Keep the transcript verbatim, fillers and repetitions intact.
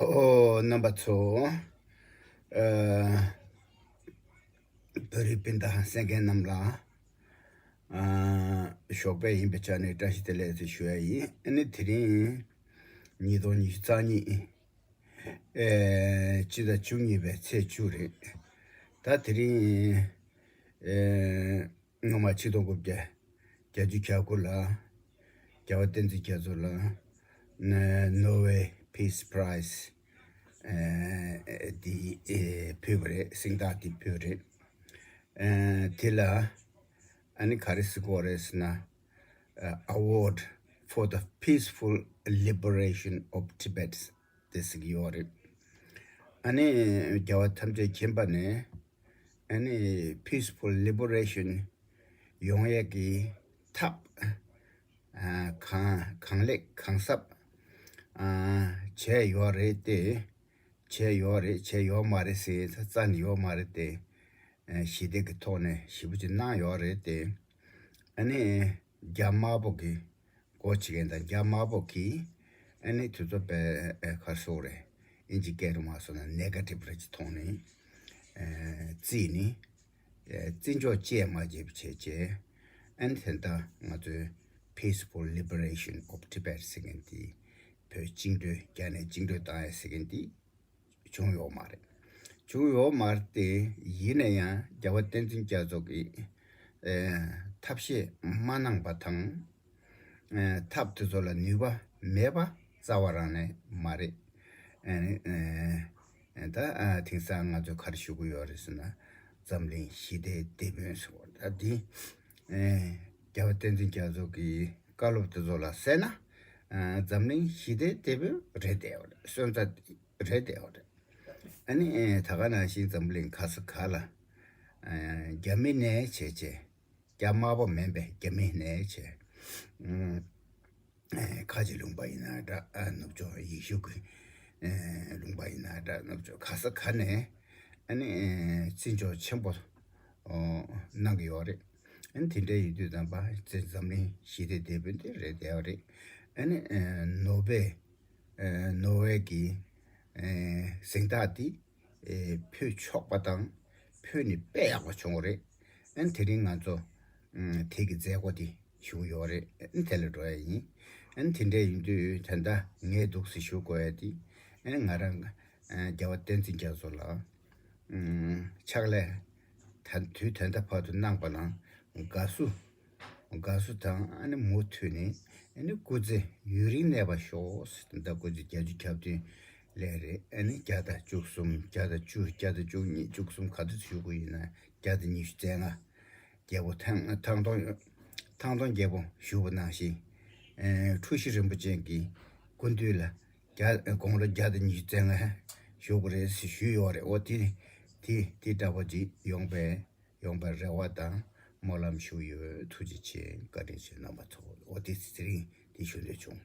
ཨོ། རྣམ་པ་ཚོ། ཨ། བོད་རིགས་སྤུན་ཟླ་གསན་མཁན་རྣམས་ལ། ཨ། ཞོགས་པ་ཡིན་པའི་ཆ་ནས་བཀྲ་ཤིས་བདེ་ལེགས་ཞེས་ཞུ་ཡ་ཡིན། ཨ་ནི་དེ་རིང་ཉིས་སྟོང་ཉི་ཤུ་རྩ་གཉིས། ཨེ། སྤྱི་ཟླ་བཅུ་གཉིས་པའི་ཚེས་བཅུ་རེད། ད་དེ་རིང་། ཨེ། སྔོན་མ་ཆིག་སྟོང་དགུ་བརྒྱ་བརྒྱད་ཅུ་གྱ་དགུ་ལ་རྒྱལ་བ་བསྟན་འཛིན་རྒྱ་མཚོ་ལ་ནོ་བེལ་Peace Prize འདི་ཕུལ་བ་རེད། གཟེངས་རྟགས་འདི་ཕུལ་རེད། དེ་ལ་ཨ་ནི་ག་རེ་ཟེར་གྱི་ཡོད་རེད་ཟེར་ན། Award for the Peaceful Liberation of Tibet དེ་ཟེར་གྱི་ཡོད་རེད། ཨ་ནི་རྒྱལ་བ་ཐམས་ཅད་མཁྱེན་པ་ནས། ཨ་ནི་peaceful liberation ཡོང་ཡས་ཀྱི་ཐབས། ཨ། གང་གང་ལེགས་གང་ཟབ། ཨ། བྱས་ཡོད་རེད་དེ། བྱས་ཡོད་རེད། བྱས་ཡོད་མ་རེད་ཟེར་ད་རྩ་ནས་ཡོད་མ་རེད་དེ། ཨ། ཞི་བདེ་གི་ཐོག་ནས་ཞེ་པོ་ཅིག་གནང་ཡོད་རེད་དེ། ཨ་ནི་རྒྱ་དམར་པོ་གི་འགོ་བྱེད་མཁན་དང་རྒྱ་དམར་པོ་གིས་ཨ་ནི་དུས་ཚོད་པའི་ཁར་སོགས་རེད། ཨིན་ཇི་སྐད་རུ་མ་སོང་ན་ནེ་ག་ཊིབ་རེ་ཅིག་མཐོང་ནས། ཨ། རྩིས་ནས། ཨ། བརྩི་འཇོག་བཅས་མ་བྱས་པ་བྱས་བྱས། ཨ་ནི་དེ་ལྟ་ང་ཚོའི་Peaceful Liberation of Tibet ཟེར་མཁན་དེ་བོད་བཅིངས་འགྲོལ། རྒྱ་ནས་བཅིངས་འགྲོལ་བཏང་ཡ་ཟེར་མཁན་དེ་བྱུང་ཡོད་མ་རེད། བྱུང་ཡོད་མ་རེད་དེ། ཡིན་ན་ཡང་རྒྱལ་བ་བསྟན་འཛིན་རྒྱ་མཚོ་གིས། ཨེ། ཐབས་ཤེས་མ་གནང་པ་དང་། ཨེ། ཐབས་དེ་ཚོ་ལ་ནུས་པ་མེད་པ་རྩ་བ་རང་ནས་མ་རེད། ཨེ། ཨེ། ད། ཨ། དེང་སང་ང་ཚོས་ག་རེ་ཞུ་གི་ཡོད་རེད་ཟེར་ན། འཛམ་གླིང་ཞི་བདེའི་དེད་དཔོན་ཟེར་བ་ད་འདི། ཨེ། རྒྱལ་བ་བསྟན་འཛིན་རྒྱ་མཚོ་གི་བཀའ་སློབ་དེ་ཚོ་ལ་གསན་ན། ཨ། འཛམ་གླིང་ཞི་བདེའི་དེད་དཔོན་རེད་བསྡད་ཡོད་རེད། སོན་རྩ་རེད་བསྡད་ཡོད་རེད། ཨ་ནི། ཨེ། ད་ག་ནང་བཞིན་འཛམ་གླིང་ག་ས་ག་ལ། ཨ། རྒྱ་མི་ནས་བྱས་བྱས། རྒྱ་དམར་པོ་མིན་པའི་རྒྱ་མི་ནས་བྱས། ཨ། ཁ་ཆེ་ལུང་པ་ཡིན་ན་འདྲ། ཨ། ནུབ་ཕྱོགས་ཡེ་ཤུ་གི། ཨ། ལུང་པ་ཡིན་ན་འདྲ། ནུབ་ཕྱོགས་ག་ས་ག་ནས། ཨ་ནི། ཨ། བརྩི་འཇོག་ཆེན་པོ། ཨོ། གནང་གི་ཡོད་རེད། ཨ་ནི་དེ་འདྲ་ཡིན་དུས་ཙམ་པ་འཛམ་གླིང་ཞི་བདེ་དེད་དཔོན་དེ་རེད་བསྡད་ཡོད་རེད། ཨ་ནི། ཨ། ནོ་བེལ། ཨ། ནོ་བེལ་གི། ཨ། གཟེངས་རྟགས་འདི། ཨེ། ཕུལ་ཆོག་པ་དང་ཕུལ་ནི་དཔེ་ཡག་པ་བྱུང་བ་རེད། ཨ་ནི་དེ་རིང་ང་ཚོ། ཨ། དེ་གི་མཛད་སྒོ་དེ་ཞུ་གི་ཡོད་རེད། ཨ་ནི་དེ་ལ་འགྲོ་ཡ་ཡིན། ཨ་ནི་དེ་འདྲ་ཡིན་དུས་ད་ལྟ་ངས་འདུག་སེ་ཞུ་དགོས་ཡ་དེ། ཨ་ནི་ང་རང་། ཨ། རྒྱལ་བ་བསྟན་འཛིན་རྒྱ་མཚོ་ལ། ཨ། ཕྱག་ལས་ད་དུས་ད་ལྟ་བར་དུ་གནང་པ་ལ་དགའ་བསུ། དགའ་བསུ་དང་ཨ་ནི་མུ་མཐུད་ནས། ཨ་ནི་སྐུ་ཚེ་ཡུན་རིང་གནས་པར་ཤོག་ཟེར། ད་སྐུ་ཚེ་བརྒྱད་ཅུ་གྱ་བདུན་ལས་རེད། ཨ་ནི་བརྒྱ་དང་བཅུ་གསུམ། བརྒྱ་དང་བཅུ། བརྒྱ་དང་བཅུ་གཉིས། བཅུ་གསུམ་ག་ཚོད་ཞུ་དགོས་ཡིན་ན། བརྒྱ་དང་ཉི་ཤུ་རྩ་ལྔ། རྒྱལ་པོ་ཐང་ཐང་སྟོང་ཐང་སྟོང་རྒྱལ་པོ་བཞུགས་པ་ནང་བཞིན། ཨ། འཁྲུལ་ཞིག་རིན་པོ་ཆེ་གི་སྐུ་མདུན་ལ་བརྒྱ། དགུང་ལོ་བརྒྱ་དང་ཉི་ཤུ་རྩ་ལྔ་བཞུགས་པ་རེད་ཟེར་ཞུས་ཡོད་རེད། འོ་དེ་དེ་དེ་འདྲ་པོ་ཅིག་ཡོང་པའི་ཡོང་པའི་རེ་བ་དང་སྨོན་ལམ་ཞུ་ཡོད། ཐུགས་རྗེ་ཆེ། བཀའ་དྲིན་ཆེ་རྣམ་པ་ཚོ། འོ་དེ་ཚེ་རིང་དེ་ཞུ་འདོད་བྱུང་།